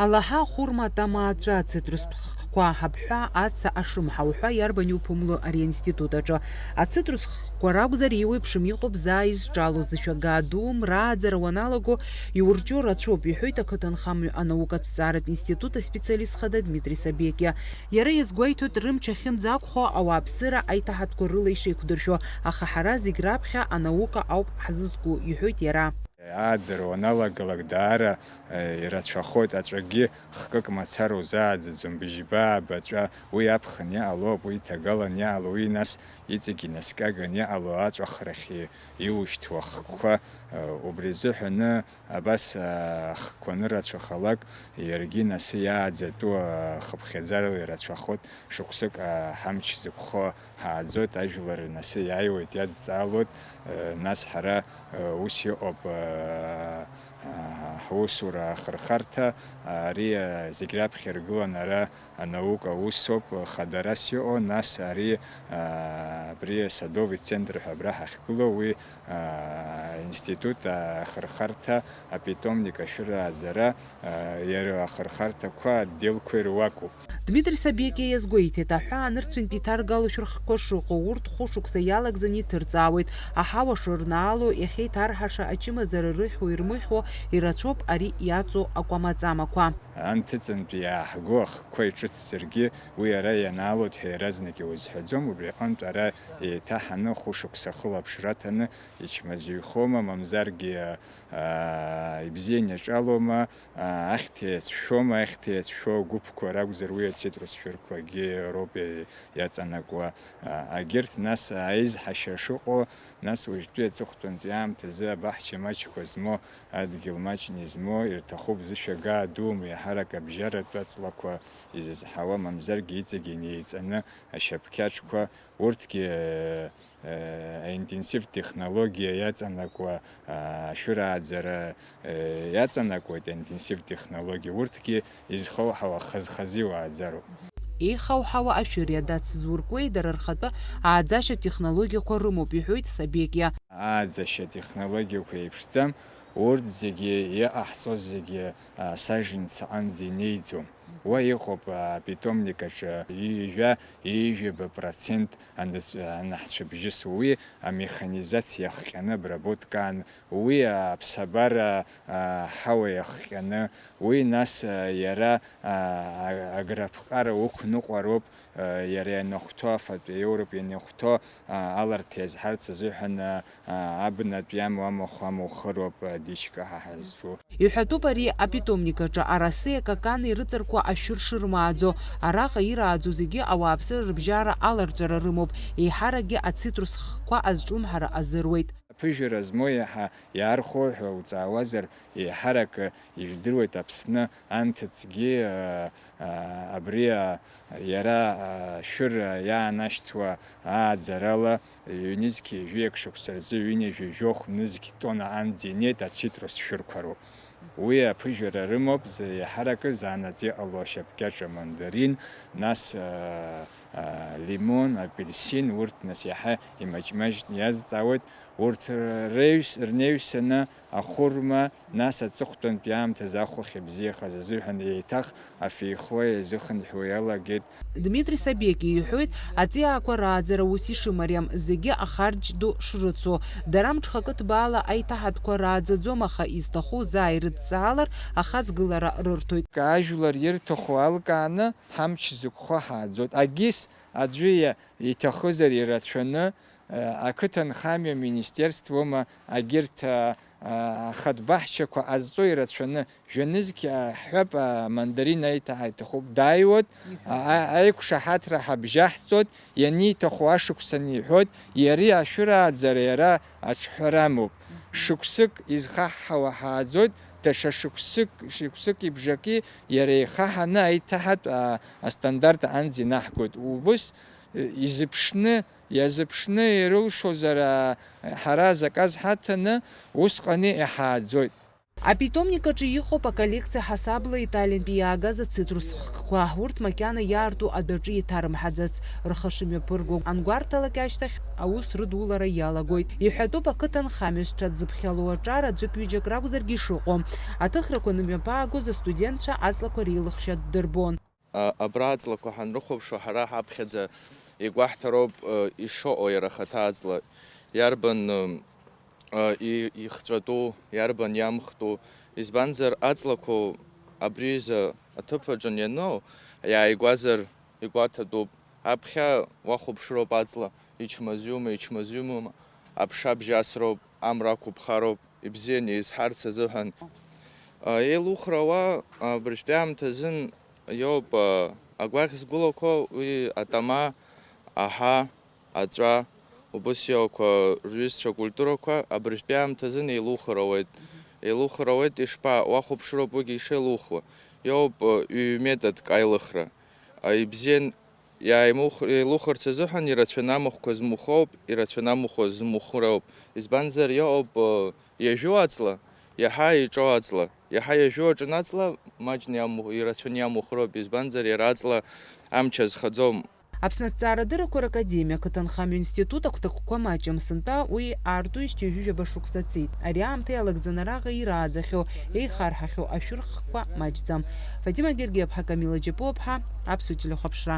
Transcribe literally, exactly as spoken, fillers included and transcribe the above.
Алаҳа, ахәырма, атама, аҵәа, ацитрустә хкқәа, абҳәа, аца, ашымҳа уҳәа иарбан иуԥымло ари аинститут аҿы. Ацитрус хкқәа ракәзар, еиуеиԥшым иҟоуп заа изҿало, зышәага дууам, рааӡара уаналаго иурҿио рацәоуп, иҳәоит ақыҭанхамҩа анаукатә зҵааратә институт аспециалист хада Дмитри Сабекиа. Иара иазгәеиҭоит, рымч ахьынӡақәхо ауааԥсыра аиҭаҳатәқәа рыла ишеиқәдыршәо, аха ҳара зегь раԥхьа анаука ауп ҳзызку, иҳәоит иара. Ааӡара уаналагалак даара, э, ирацәахоит, аҵәагьы хкык мацара узааӡаӡом, быжьба, абаҵәа, уи аԥхын иҟалоуп, уи иҭагалан иҟало, уи нас иҵегь инаскьаган иҟало аҵәахрахь иушьҭуа ахкқәа, э, убри азыҳәаны абас, э, ахкқәа анырацәахалак, иаргьы нас иааӡатәу, э, хыԥхьаӡарала ирацәахоит, шықәсык, э, ҳамч зықәхо ҳааӡоит, ажәлар нас иааиуеит, иадҵаалоит, э, нас ҳара, э, ус иҟоуп, э, э, ҳусура ахырхарҭа, ари, э, зегь раԥхьа иргылан ара анаука усоуп, хадарас иҟоу, нас ари, э, абри асадовый центр ҳәа абра ҳахьгылоу, уи, э, аинститут ахырхарҭа, апитомник ашәырааӡара, э, иара ахырхарҭақәа, отделқәа ируакуп. Дмитри Сабекиа иазгәеиҭеит, аҳәаа нырцәынтә иҭаргало шәырхқәа шыҟоу, урҭ хәышықәса иалагӡаны иҭырҵаауеит, аҳауа шырнаало, иахьеиҭарҳаша ачымазара рыхьуа-ирмыхьуа ирацәоуп ари иаҵоу акәамаҵамақәа. Анҭыҵынтә иааҳго ахқәа иҿыцзаргьы, уи ара ианаалоит ҳәа иаразнак иузҳәаӡом, убри аҟынтә ара еиҭаҳаны хәышықәса хылаԥшра аҭаны ичмазаҩхома, мамзаргьы, аа, ибзианы иаҿалома, аа, ахьҭа иацәшәома, ахьҭа иацәшәо агәыԥқәа ракәзар, уи ацитрус шәырқәагьы роуп иа-, иаҵанакуа, аа, агьырҭ, нас аизҳашьа шыҟоу, нас уажәтәи аҵыхәтәантәи аамҭазы абаҳча маҷқәа змоу, адгьыл маҷны измоу, ирҭахуп зышәагаа дуум, еиҳарак абжьаратә аҵлақәа изызҳауа, мамзаргьы иҵегь инеиҵаны ашьапқьаҿқәа, урҭгьы, э, аинтенсив технологиа иаҵанакуа, а, ашәырааӡара, э, иаҵанакуеит аинтенсив технологиа, урҭгьы изхоуҳауа хаз-хазы иуааӡароуп. Еихауҳауа ашәыри адац зуркуеи дара рхатәы ааӡашьа технологиақәа рымоуп, иҳәоит Сабекиа. Ааӡашьа технологиақәа еиԥшӡам, урҭ зегьы иҟаҳҵоз зегьы, а, сажьынц аҟынӡа инеиӡом. Уа иҟоуп, а, апитомник аҿы ҩажәа, ҩажәаба процент анац-, анаҳцәыбжьысуа, уи амеханизациа иахҟьаны, обработкаан, уи аԥсабара, а, ҳауа иахҟьаны, уи нас, а, иара, а, а-, аграԥҟара уқәныҟәароуп, а, иара ианахәҭоу, афатә иоуроуп ианихәҭоу, а, аларҭа иазҳарц азыҳәан, а, а, абнатә иамоу амахә амухыроуп, а, дичка ҳа ҳазҿу. Иҳәатәуп ари апитомник аҿы арасеи акакани рыҵарқәа ашәыр шырмааӡо. Араҟа ирааӡо зегьы ауааԥсыра рыбжьара аларҵәара рымоуп, еиҳаракгьы ацитрус хкқәа азҿлымҳара азыруеит. Аԥыжәара змоу иаҳа иаархәо ҳәа уҵаауазар, еиҳарак ижәдыруеит Аԥсны анҭыҵгьы, а, а, абри, а, иара, а, ашәыр иаанашьҭуа ааӡарала, ҩнызқь ҩажәи акы шықәса рзы ҩынҩажәи жәохә нызқь тонна анӡа инеит ацитрус шәырқәа роуп. Уи аԥыжәара рымоуп, зы-, иаҳаракы заанаҵ иҟало ашьапкьаҿ амандарин, нас, а, а, лимон, апельсин, урҭ нас иаҳа имаҷмаҷны иазҵаауеит. Урҭ реҩс-, рнеҩсаны ахәырма, нас аҵыхәтәантәи аамҭазы ахәахь ибзиахаз азыҳәан еиҭах афеихуа иазыхынҳәуа иалагеит. Дмитри Сабекиа иҳәоит, аҵиаақәа рааӡара ус ишымариам, зегьы ахарџь ду шрыцу. Дара мҽхакы ҭбаала аиҭаҳатәқәа рааӡаӡом, аха изҭаху заа ирыдҵаалар, ахаҵгылара рырҭоит. Ажәлар ирҭаху алкааны ҳамч зықәхо ҳааӡоит. Агьыс аӡәы иа-, иҭахызар ирацәаны, ақыҭанхамҩа министерствома, агьырҭ, а, а, ахатә баҳчақәа ҟазҵо ирацәаны, жәанызқь, а, ҳҳәап, а, мандарин аиҭаҳа иҭахуп, дааиуеит, а, а, аиқәшаҳаҭра ҳабжьаҳҵоит, ианиҭаху ашықәсан иҳәоит, иари ашәырааӡара иара аҿҳәара амоуп. Шықәсык изхаҳҳауа ҳааӡоит, даҽа шықәсык, шықәсыки бжаки иара ихаҳаны аиҭаҳатә, а, астандарт аҟынӡа инаҳгоит. Убыс, э, изыԥшны Иазыԥшны ирылшозар, аа, ҳара азаказ ҳаҭаны, усҟан иҳааӡоит. Апитомник аҿы иҟоуп аколлекциа ҳасабла Италиантәи иаагаз ацитрус хкқәа. Урҭ макьана иаарту адәаҿы иҭарымҳаӡац, рхы шымҩаԥырго ангәарҭалак ашьҭахь аус рыдулара иалагоит. Иҳәатәуп ақыҭанхамҩа зҽадзыԥхьало аҿар аӡәык-ҩыџьак ракәзаргьы ишыҟоу. Аҭыхрақәа анымҩаԥаагоз астудентцәа аҵлақәа реилыхшьа ддырбон. А, абра аҵлақәа ҳанрыхәаԥшуа, ҳара ҳаԥхьаӡа игәаҳҭароуп, э, ишыҟоу иара ахаҭа аҵла, иарбан, э, э, и-, ихҵәатәу, иарбан иамхтәу, избанзар, аҵлақәа абри изы аҭыԥ аҿы иану, иааигәазар игәаҭатәуп. Аԥхьа уахәаԥшроуп аҵла, ичмазаҩума, ичмазаҩума, аԥша бжьасроуп, амра ақәыԥхароуп, ибзианы изҳарц азыҳәан. А, еилухра ауа, а, абыржәтәи аамҭазын иоуп, а, агәаӷь згәылақәоу уи атама, аҳа, аҵәа, убыс иоуқәа рҩызцәа акультурақәа абыржәтәи аамҭазын еилухыр ауеит. Еилухыр ауеит, ишԥа, уахәаԥшроуп уигьы ишеилухуа. Иоуп, а, ҩ-методк аилыхра. А, ибзиан иааимух-, еилухырц азыҳәан ирацәаны амахәқәа змухроуп, ирацәаны амахәқәа змухроуп. Избанзар, иҟоуп, э, иажәу аҵла, иаҳа иҿоу аҵла. Иаҳа иажәу аҿын аҵла, маҷны иаму-, ирацәаны иамухроуп, избанзар, иара аҵла амч азхаӡом. Аԥсны аҭҵаарадыррақәа ракадемиа ақыҭанхамҩа институт агәҭакқәа маҷым, сынтәа уи аартуижьҭеи ҩажәижәаба шықәса ҵит. Ари аамҭа иалагӡаны араҟа ирааӡахьоу, еихарҳахьоу ашәырхқәа маҷӡам. Фатима Гергиаԥҳа, Камила Џьапуаԥҳа, Аԥсуа телехәаԥшра.